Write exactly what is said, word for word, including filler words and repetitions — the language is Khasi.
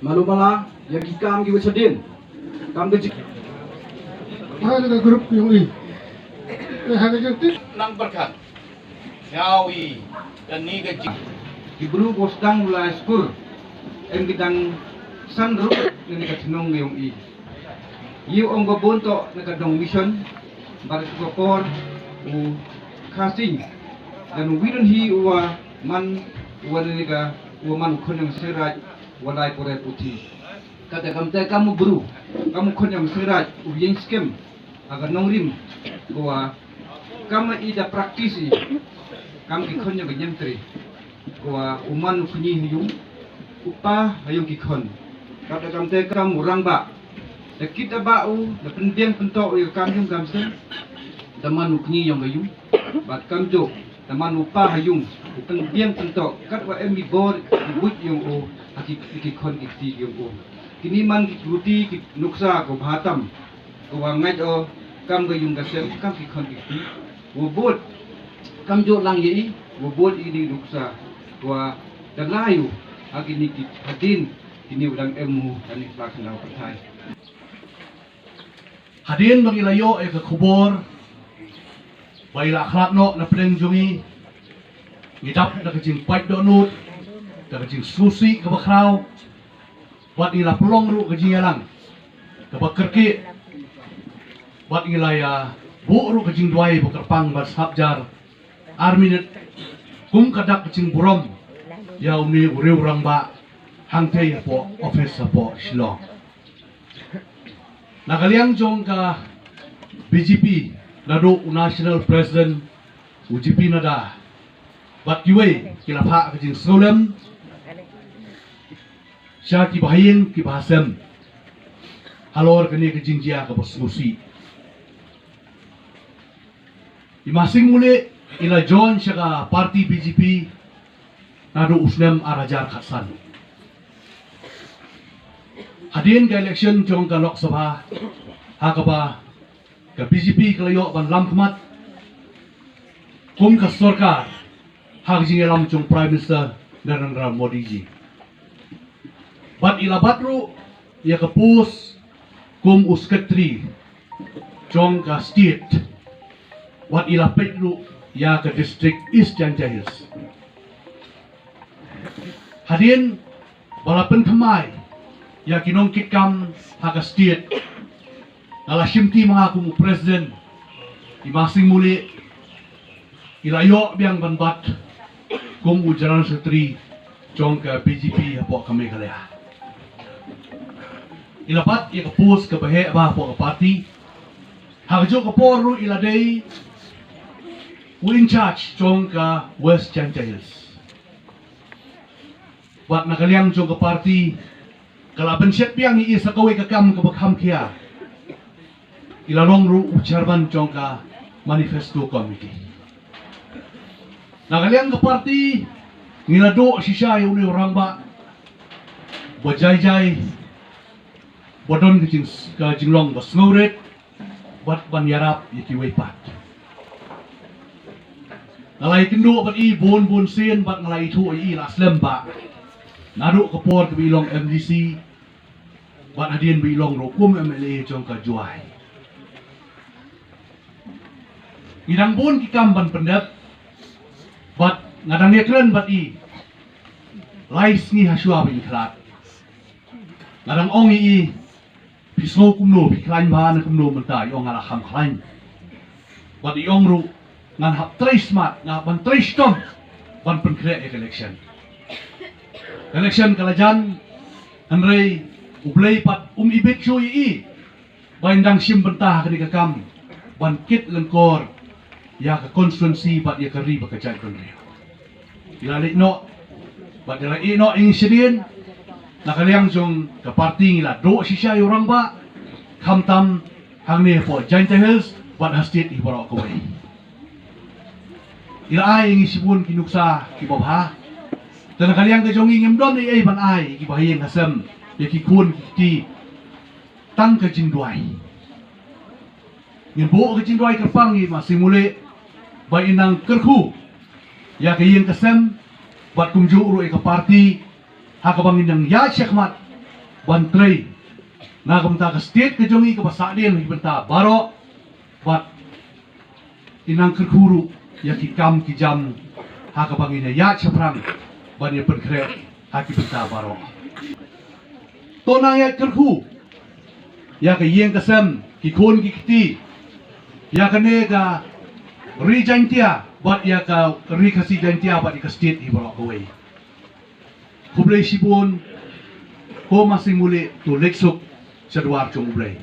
Malu mala ïa ki kam ki wa shadien. Kam ka jik. Hai na ka group yong i. Eh, hai na ka jik. Nang berkat. Ngawi. Dan ni ka jik. Ki bru ko sdang u la skur. Em ki dang san ruh na ka thnong yong i. Ïa ong ba bun to na ka dong mission. Bad ka por u Khasing. Dan wi don hi u wa man u wa na ka u wa man u khon yong Siraj. Wa lai pore puthi. Kata kam te kam u bru, kam u khon yong Siraj, u yeng skem, ha ka nongrim, ko wa kam i da practice i, kam ki khon yong ka nyemtri, ko wa u man u khni ha yung, u pa ha yung ki khon. Kata kam te kam u rangbah, da kit da ba u, da pynbiang pyntok u ïa ka kam yung kam sem, da man u khni yong ka yung, bad kam jok, da man u pa ha yung, u pynbiang pyntok, kat wa em i bor, i buit yong u, ha ki, ki khon ki kti yong u. Kini man ki kruti ki nuksa ko bha tam, ko wa ngait o, kam ka yung ka sem, kam ki khon ki kti. Wa bud, kam jok lang ïa i, wa bud i ni nuksa, ko wa da lai u, ha kini ki hadin, kini u dang em u, ha ni pla khnau pathai. Hadien ba ngi la ïoh ïa ka khubor ba i la khlad noh na pdeng jong ngi, ngi dap da ka jingpait dohnud, da ka jingsngewsih kaba khraw, bad ngi la pynlong ruh ka jingïalang kaba kyrkieh, bad ngi la ïa buh ruh ka jingduwai ba kyrpang ba sngap jar ar minit kum ka dak ka jingburom ïa une u riew rangbah hangtei hapoh office hapoh Shillong. Na ka liang jong ka B J P, naduh u National President u J P Nadda bad kiwei ki la phah ka jingsngewlem sha ki bahaïing ki bahasem halor kane ka jingjia kaba sngewsih. I Masing Mulih i la join sha ka party B J P naduh u snem ar hajar khatsan. Hadien ka election jong ka Lok Sabha, ha kaba ka B J P ka la ïoh ban lam khmat kum ka sorkar ha ka jingïalam jong Prime Minister Narendra Modi ji. Bad i la bat ruh ïa ka post kum u secretary jong ka state. Bad i la peit ruh ïa ka district East Jaintia Hills. Hadien ba la pynthymmai ïa ki nongkitkam ha ka state, nga la shimti ma nga kum u president, i Masing Mulih i la ïoh biang ban bat kum u general secretary jong ka B J P hapoh ka Meghalaya. I la bat ïa ka post kaba heh bha hapoh ka party. Ha kajuh ka por ruh i la dei u in charge jong ka West Jaintia Hills. Bad na ka liang jong ka party ka la pynshet biang ïa i sa kawei ka kam kaba kham khia. I la long ruh u chairman jong ka manifesto committee. Na ka liang ka party ngi la duh shisha ïa une u rangbah ba jai jai, ba don ka jing, ka jinglong ba sngewrit bad ban ïarap ïa kiwei pat. Nga la ïakynduh bad i bun bun sien bad nga la ithuh ïa i la slem bha. Naduh ka por kaba i long M D C bad hadien ba i long ruh kum M L A jong ka Jowai. Ngi dang bun ki kam ban pyndep bad nga dang ïakren bad i lai sngi ha shuwa ba i khlad. Nga dang ong ïa i, phi sngew kumno, phi khlaiñ bha ne kumno mynta? I ong nga la kham khlaiñ. Bad i ong ruh ngan hap trei smat, ngan hap ban trei shitom ban pynkhreh ïa ka election. Ka election ka la jan, hynrei U Blei pat um ibit shuh ïa i ba in dang shim bynta ha kane ka kam ban kit lyngkor ïa ka constituency bad ïa ka ri bad ka jaitbynriew. I la leit noh bad i la ïeh noh ïa ngi shadien. Na ka liang jong ka party ngi la duh shisha ïa u rangbah, khamtam hangne hapoh Jaintia Hills bad ha state hi baroh kawei. I la ai ïa ngi shibun ki nuksa kiba bha. Te na ka liang ka jong ngi ngim don ei ei ban ai ïa kiba ha ïing ha sem, ïa ki khun ki kti, tang ka jingduwai. Ngin buh ka jingduwai kyrpang ïa i Masing Mulih ba in nang kyrkhu ïa ka ïing ka sem bad kumjuh ruh ïa ka party, ha kaba ngin nang ïaid shakhmat ban trei na ka bynta ka state ka jong i kaba sah dien ha ki bynta baroh, bad i nang kyrkhu ruh ïa ki kam ki jam ha kaba ngin ïa ïaid shaphrang ban ïa pynkhreh ha ki bynta baroh. To nang ïa kyrkhu ïa ka ïing ka sem, ki khun ki kti, ïa kane ka Ri Jaintia bad ïa ka Ri Khasi Jaintia bad ïa ka state hi baroh kawei. Khublei shibun, ko Masing Mulieh, to leit suk sha dwar jong U Blei.